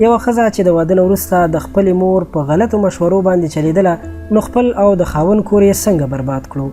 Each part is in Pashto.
یوه ښځه چې د واده نه وروسته د خپلې مور په غلطو مشورو باندې چلیدله نو خپل او د خاوند کور یې څنګه برباد کړو.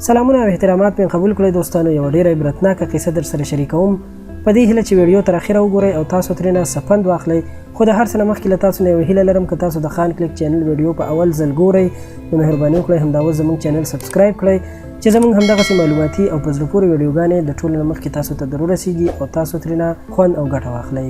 سلامونه او احترامات مې قبول کړئ دوستانو، یوه ډیره عبرتناکه قصه در سره شریکوم، په دې هیله چې ویډیو تر اخره وګورئ او تاسو ترېنه څه پند واخلئ. خو د هر څه نه مخکې له تاسو نه یوه هیله لرم، که تاسو د خان کلیک چینل ویډیو په اول ځل ګورئ نو مهرباني وکړئ همدا اوس زموږ چینل سبسکرایب کړئ چې زموږ همدغسې معلوماتي او په زړه پورې ویډیوګانې د ټولو نه مخکې تاسو ته در ورسیږي او تاسو ترېنه خوند او ګټه واخلئ.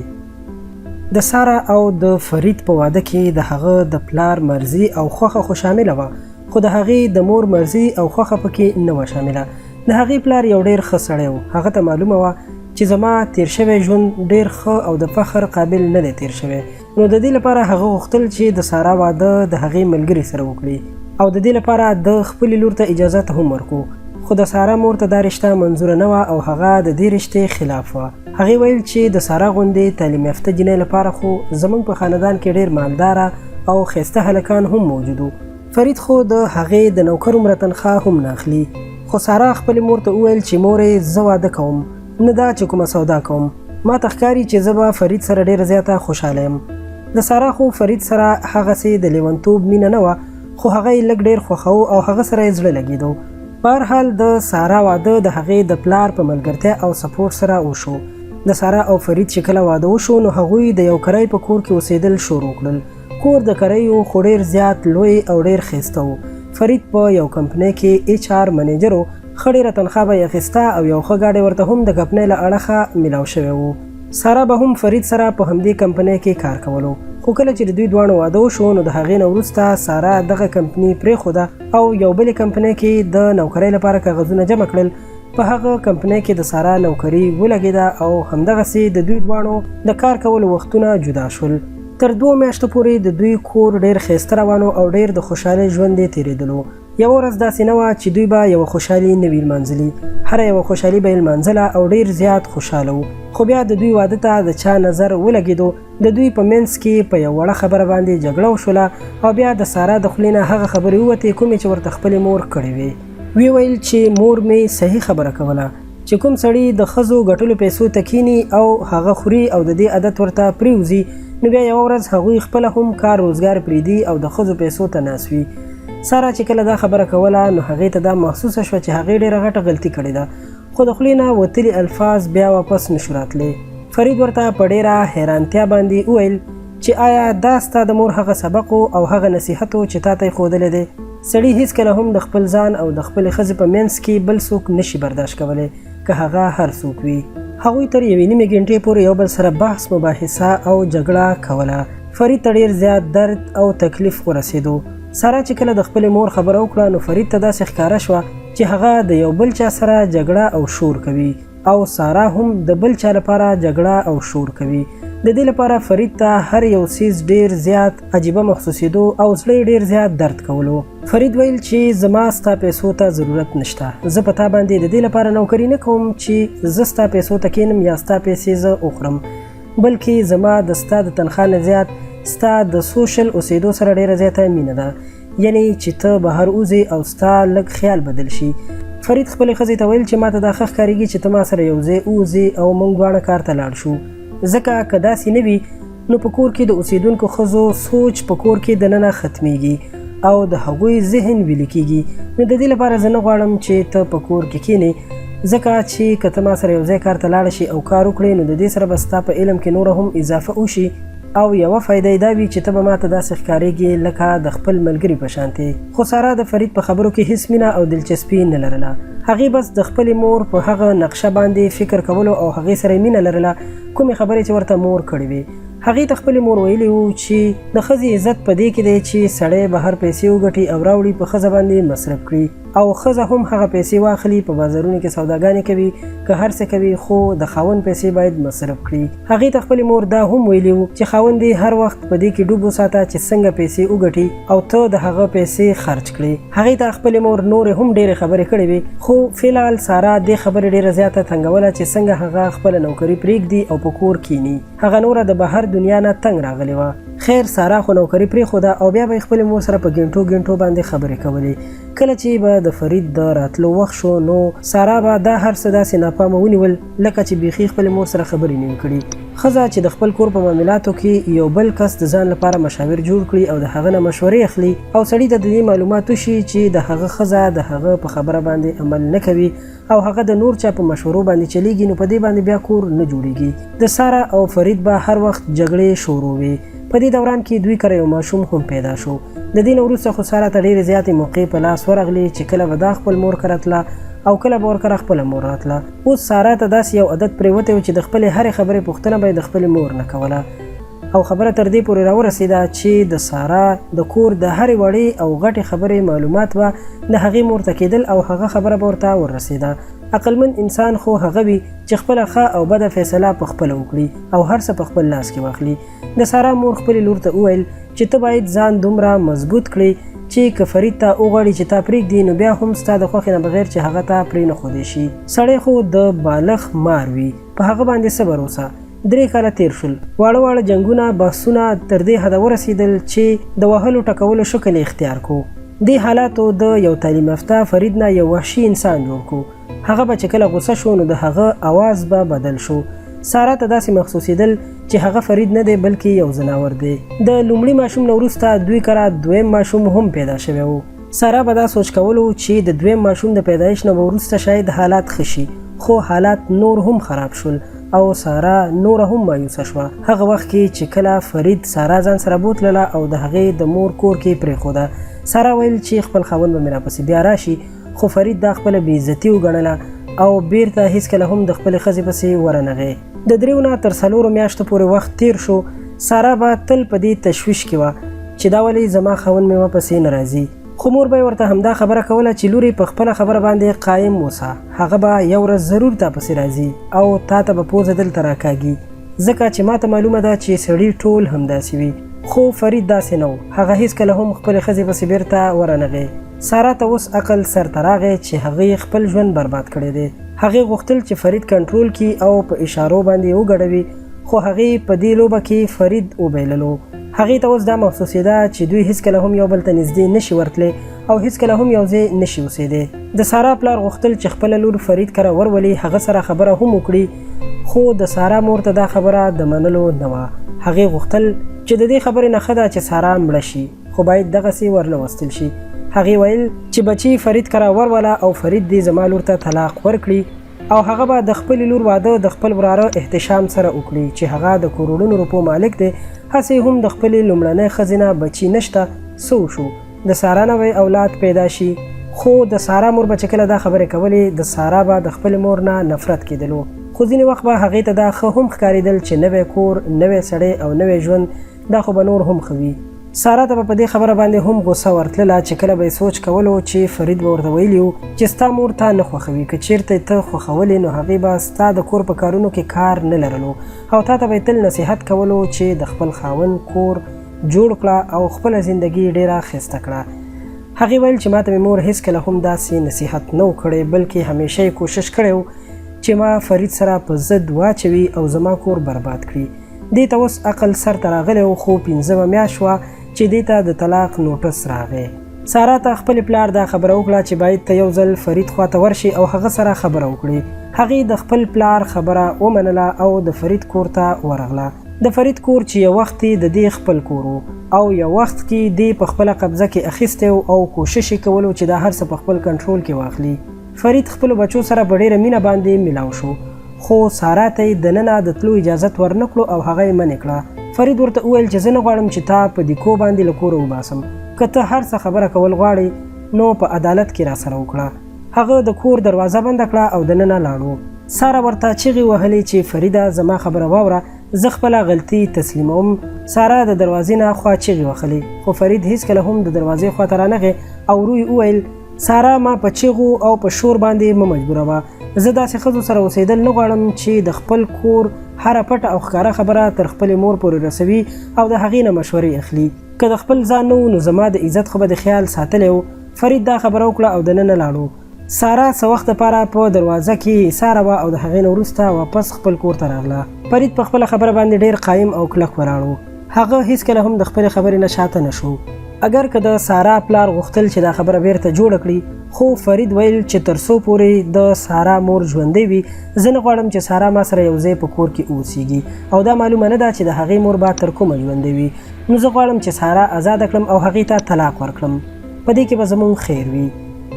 د سارا او د فرید په واده کې د هغه د پلار مرضي او خوښه خو شامله وه، خو د هغې د مور مرضي او خوښه پکې نه وه شامله. د هغې پلار یو ډېر ښه سړی و، هغه ته معلومه وه چې زما تېر شوی ژوند ډېر ښه او د فخر قابل نه دی تېر شوی، نو د دې لپاره هغه غوښتل چې د سارا واده د هغې ملګري سره وکړي او د دې لپاره ده خپلې لور ته اجازت هم ورکړو، خو د سارا مور ته دا رشته منظوره نه وه او هغه د دې رشتې خلاف وه. هغې ویل چې د سارا غوندې تعلیم یافته جینۍ لپاره خو زموږ په خاندان کې ډېر مالداره او ښایسته هلکان هم موجود وو. فرید خو د هغې د نوکر عمره تنخوا هم نه اخلي. خو سارا خپلې مور ته وویل چې مورې زه واده کوم، نه دا چې کومه سودا کوم. ما ته ښکاري چې زه به فرید سره ډېره زیاته خوشحاله یم. د سارا خو فرید سره هغسې د لیونتوب مینه نه وه، خو هغه یې لږ ډېر خوښاوه او هغه سره یې زړه لګېدو. په هر حال د سارا واده د هغې د پلار په ملګرتیا او سپورټ سره وشو. د سارا او فرید چې کله واده وشو نو هغوی د یو کرای په کور کې اوسېدل شروع کړل. کور د کرای و خو ډېر زیات لوی او ډېر ښایسته و. فرید په یو کمپنۍ کې ایچ آر منیجر و، ښه ډېره تنخوا به یې اخیسته او یو ښه ګاډی ورته هم د کپنۍ له اړخه ملاو شوی و. سارا به هم فرید سره په همدې کمپنۍ کې کار کولو. خو کله چې د دوی دواړو واده وشو نو د هغې نه وروسته سارا دغه کمپني پرېښوده او یو بلې کمپنۍ کې د نوکرۍ لپاره کاغذونه جمع کړل. په هغه کمپنۍ کې د سارا نوکري ولګېده او همدغسې د دوی دواړو د کار کولو وختونه جدا شول. تر دوو میاشتو پورې د دوی کور ډېر ښایسته روان و او ډېر د خوشحالۍ ژوند یې تېرېدلو. یوه ورځ داسې نه وه چې دوی به یوه خوشحالي نه وي لمانځلي، هره یوه خوشحالي به یې لمانځله او ډېر زیات خوشحاله وو. خو بیا د دوی واده ته د چا نظر ولګېدو، د دوی په منځ کې په یو وړه خبره باندې جګړه وشوله او بیا د سارا د خولې نه هغه خبرې ووتې کومې چې ورته خپلې مور کړې وې. ویې ویل چې مور مې صحیح خبره کوله چې کوم سړي د ښځو ګټلو پیسو ته کیني او هغه خوري او د دې عادت ورته پریوځي نو بیا یوه ورځ هغوی خپله هم کار روزګار پریږدي او د ښځو پیسو ته ناست وي. سارا چې کله دا خبره کوله نو هغې ته دا محسوسه شوه چې هغې ډېره غټه غلطي کړې ده، خو د خولې نه وتلي الفاظ بیا واپس نشو راتلی. فرید ورته په ډېره حیرانتیا باندې وویل چې آیا دا ستا د مور هغه سبق و او هغه نصیحت و چې تا ته یې ښودلی دی؟ سړي هیڅکله هم د خپل ځان او د خپلې ښځې په منځ کې بل څوک نشي برداشت کولی که هغه هر څوک وي. هغوی تر یوې نیمې ګنټې پورې یو بل سره بحث مباحثه او جګړه کوله. فرید ته ډېر زیات درد او تکلیف ورسېدو. سارا چې کله د خپلې مور خبره وکړه نو فرید ته داسې ښکاره شوه چې هغه د یو بل چا سره جګړه او شور کوي او سارا هم د بل چا لپاره جګړه او شور کوي. د دې لپاره فرید ته هر یو څیز ډیر زیات عجیبه محسوسېدو او زړه یې ډیر زیات درد کولو. فرید ویل چې زما ستا پیسو ته ضرورت نشته، زه په تا باندې د دې لپاره نوکري نه کوم چې زه ستا پیسو ته کینم یا ستا پیسې زه وخورم، بلکې زما د ستا د تنخوا نه زیات ستا د سوشل اوسېدو سره ډیره زیاته مینه ده، یعنی چې ته بهر وځې او ستا لږ خیال بدل شي. فرید خپلې ښځې ته ویل چې ماته دا ښه ښکارېږي چې ته ما سره یو ځای ووځې او موږ دواړه کار ته لاړ شو، ځکه که داسې نه وي نو په کور کې د اوسېدونکو ښځو سوچ په کور کې دننه ختمېږي او د هغوی ذهن ویلي کېږي، نو د دې لپاره زه نه غواړم چې ته په کور کې کښېنې، ځکه چې که ته ما سره یو ځای کار ته لاړه شې او کار وکړې نو د دې سره به ستا په علم کې نوره هم اضافه وشي او یوه فایده یې دا وي چې ته به ماته داسې ښکارېږې لکه د خپل ملګري په شانتې. خو سارا د فرید په خبرو کې هیڅ مینه او دلچسپي نه لرله. هغې بس د خپلې مور په هغه نقشه باندې فکر کولو او هغې سره یې مینه لرله کومې خبرې چې ورته مور کړې وې. هغې ته خپلې مور ویلي وو چې د ښځې عزت په دې کې دی چې سړی بهر پیسې وګټي او راوړي په ښځه باندې مصرف کړي او ښځه هم هغه پیسې واخلي په بازارونو کې سوداګانې کوي که هر څه کوي خو د خاوند پیسې باید مصرف کړي. هغې ته خپلې مور دا هم ویلي وو چې خاوند دې هر وخت په دې کې ډوب وساته چې څنګه پیسې وګټي او ته د هغه پیسې خرچ کړې. هغې ته خپلې مور نورې هم ډېرې خبرې کړې وې خو فی الحال سارا دې خبرې ډېره زیاته تنګوله چې څنګه هغه خپله نوکري پرېږدي او په کور کېني. هغه نوره د بهر دنیا نه تنګ راغلې وه. خیر سارا خو نوکري پرېښوده او بیا به یې خپلې مور سره په ګنټو ګنټو باندې خبرې کولې. کله چې به د فرید د راتلو وخت شو نو سارا به دا هر څه داسې ناپامه ونیول لکه چې بیخي خپلې مور سره خبرې نه وي کړي. ښځه چې د خپل کور په معاملاتو کې یو بل کس د ځان لپاره مشاور جوړ کړي او د هغه نه مشورې اخلي او سړي ته د دې معلومات وشي چې د هغه ښځه د هغه په خبره باندې عمل نه کوي او هغه د نور چا په مشورو باندې چلیږي، نو په دې باندې بیا کور نه جوړیږي. د ساره او فرید به هر وخت جګړې شروع وې. په دې دوران کې دوی کره یو ماشوم هم پیدا شو. د دې نه وروسته خو ساره ته ډېرې زیاتې موقعې په لاس ورغلې چې کله به دا خپل مور کره تله او کله به ورکره خپله مور راتله. اوس ساره ته داسې یو عادت پرېوتی و چې د خپلې هرې خبرې پوښتنه به یې د خپلې مور نه کوله. او خبره تر دې پورې راورسېده چې د سارا د کور د هرې وړې او غټې خبرې معلومات به د هغې مور ته کېدل او هغه خبره به ورته وررسېده. عقلمند انسان خو هغه وي چې خپله ښه او بده فیصله په خپله وکړي او هر څه په خپل لاس کې واخلي. د سارا مور خپلې لور ته وویل چې ته باید ځان دومره مضبوط کړې چې که فرید تا وغواړي چې تا پرېږدي نو بیا هم ستا د خوښې نه بغیر چې هغه تا پرې نه ښودی شي. سړی خو د بالښت مار وي، په هغه باندې صبر اوسه. 3 کاله تېر شول. واړه واړه جنګونه، بحثونه تر دې حده ورسېدل چې د وهلو ټکولو شکل یې اختیار کو. دې حالاتو د یو تعلیم یافته فرید نه یو وحشي انسان جوړ کو. هغه به چې کله غوسه شو نو د هغه اواز به بدل شو. سارا ته داسې محسوسېدل چې هغه فرید نه دی بلکې یو ځناور دی. د لومړي ماشوم نه وروسته دوی کره دویم ماشوم هم پیدا شوی و. سارا به دا سوچ کولو چې د دویم ماشوم د پیدایش نه به وروسته شاید حالات ښه شي، خو حالات نور هم خراب شول او سارا نوره هم مایوسه شوه. هغه وخت کې چې کله فرید سارا ځان سره بوتلله او د هغې د مور کور کې پرېښوده، سارا ویل چې خپل خاوند به مې راپسې بیا راشي، خو فرید دا خپله بې عزتي وګڼله او بیرته هیڅکله هم د خپلې ښځې پسې ورنغی. د 3 نه تر 4 میاشتو پورې وخت تیر شو. سارا به تل په دې تشویش کې وه چې دا ولې زما خاوند مې ورپسې نه راځي، خو مور به یې ورته همدا خبره کوله چې لورې، په خپله خبره باندې قایم اوسه، هغه به یو ورځ ضرور تا پسې راځي او تا ته به پوزه دلته راکاږي، ځکه چې ماته معلومه ده چې سړي ټول همداسې وي. خو فرید داسې نه و، هغه هیڅکله هم خپلې ښځې پسې بیرته ورنغی. سارا ته اوس عقل سر ته راغی چې هغې خپل ژوند برباد کړی دی. هغې غوښتل چې فرید کنټرول کړي او په اشارو باندې یې وګډوي، خو هغې په دې لوبه کې فرید وبایللو. هغې ته اوس دا محسوسېده چې دوی هیڅکله هم یو بل ته نږدې نشي ورتلی او هیڅکله هم یو ځای نشي اوسېدی. د سارا پلار غوښتل چې خپله لور فرید کره ورولي، هغه سره خبره هم وکړي، خو د سارا مور ته دا خبره د منلو نه وه. هغې غوښتل چې د دې خبرې نه ښه ده چې سارا مړه شي، خو باید دغسې ورنه وستل شي. هغې ویل چې بچي فرید کره وروله او فرید دې زما لور ته طلاق ورکړي او هغه به د خپلې لور واده د خپل وراره احتشام سره وکړي چې هغه د کروړونو روپو مالک دی، هسې هم د خپلې لومړنۍ ښځې نه بچي نشته، څه وشو د سارا نه به اولاد پیدا شي. خو د سارا مور به چې کله دا خبرې کولې، د سارا به د خپلې مور نه نفرت کېدلو، خو ځینې وخت به هغې ته دا ښه هم ښکارېدل چې نوی کور، نوی سړی او نوی ژوند، دا خو به نور هم ښه وي. سارا ته به په دې خبره باندې هم غوسه ورتلله چې کله به یې سوچ کولو چې فرید به ورته ویلي و چې ستا مور تا نه خوښوي، که چیرته ته خوښولې نو هغې به ستا د کور په کارونو کې کار نه لرلو او تا ته به یې تل نصیحت کولو چې د خپل خاوند کور جوړ کړه او خپله زندګي ډیره ښایسته کړه. هغې ویل چې ماته مې مور هیڅکله هم داسې نصیحت نه و کړی، بلکې همیشه یې کوشش کړی و چې ما فرید سره په ضد واچوي او زما کور برباد کړي. دې ته اوس عقل سر ته راغلی و، خو پنځمه میاشت وه چې دې ته د طلاق نوټس راغی. سارا ته خپل پلار دا خبره وکړه چې باید ته یو ځل فرید خواته ورشي او هغه سره خبره وکړي. هغې د خپل پلار خبره ومنله او د فرید کور ته ورغله. د فرید کور چې یو وخت د دې خپل کور و او یو وخت کې دې په خپله قبضه کې اخیستی او کوشش یې کولو چې دا هر څه په خپل کنټرول کې واخلي. فرید خپلو بچو سره په ډیره مینه باندې ملاو شو، خو سارا ته یې دننه د تلو اجازت ورنکړو او هغه یې منع کړه. فرید ورته وویل چې زه نه غواړم چې تا په دیکو باندې له کوره وباسم، که ته هر څه خبره کول غواړې نو په عدالت کې راسره وکړه. هغه د کور دروازه بنده کړه او دننه لاړو. سارا ورته چیغې وهلې چې فریده، زما خبره واوره، زه خپله غلطي تسلیموم. سارا د دروازې نه خوا چیغې وهلې، خو فرید هیڅکله هم د دروازې خواته رانغی او ورو یې وویل: سارا، ما په چیغو او په شور باندې مه مجبوروه. زه داسې ښځو سره اوسېدل نه غواړم چې د خپل کور هره پټه او ښکاره خبره تر خپلې مور پورې رسوي او د هغې نه مشورې اخلي. که د خپل ځان نه و نو زما د عزت خو به د خیال ساتلی و. فرید دا خبره وکړه او دننه لاړو. سارا څه وخت لپاره په دروازه کې ایساره وه او د هغې نه وروسته واپس خپل کور ته راغله. فرید په خپله خبره باندې ډیر قایم او کلک ولاړ و. هغه هیڅکله هم د خپلې خبرې نه شاته نه شو. اګر که د سارا پلار غوښتل چې دا خبره بیرته جوړه کړي، خو فرید ویل چې تر څو پورې د سارا مور ژوندۍ وي، زه نه غواړم چې سارا ما سره یو ځای په کور کې اوسیږي او دا معلومه نه ده چې د هغې مور به تر کومه ژوندۍ وي، نو زه غواړم چې سارا ازاده کړم او هغې ته طلاق ورکړم، په دې کې به زموږ خیر وي.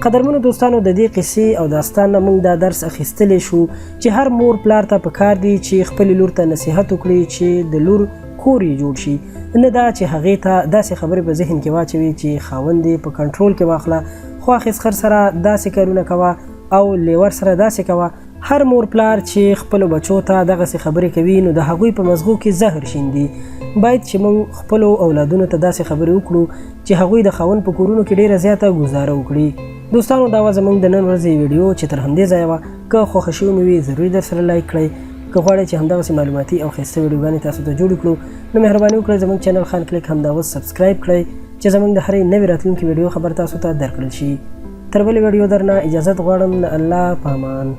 قدرمنو دوستانو، د دې قصې او داستان نه موږ دا درس اخیستلی شو چې هر مور پلار ته پکار دي چې خپلې لور ته نصیحت وکړي چې د لور کور یې جوړ شي، نه دا چې هغې ته داسې خبرې په ذهن کې واچوي چې خاوند یې په کنټرول کې واخله، خواښې خر سره داسې کارونه کوه او لیور سره داسې کوه. هر مور پلار چې خپلو بچو ته دغسې خبرې کوي نو د هغوی په مزغو کې زهر شیندي. باید چې موږ خپلو اولادونو ته داسې خبرې وکړو چې هغوی د خاوند په کورونو کې ډیره زیاته ګزاره وکړي. دوستانو، دا وه زموږ د نن ورځې ویډیو چې تر همدې ځایه وه. که خوښه شوې مو وي ضروري در سره لایک کړئ. که غواړئ چې همدغسې معلوماتي او ښایسته ویډیوګانې تاسو ته جوړې کړو نو مهرباني وکړئ زموږ چینل خان کلیک همدا اوس سبسکرایب کړئ چې زموږ د هرې نوې راتلونکې ویډیو خبر تاسو ته درکړل شي. تر بلې ویډیو درنه اجازت غواړم، د الله پامان.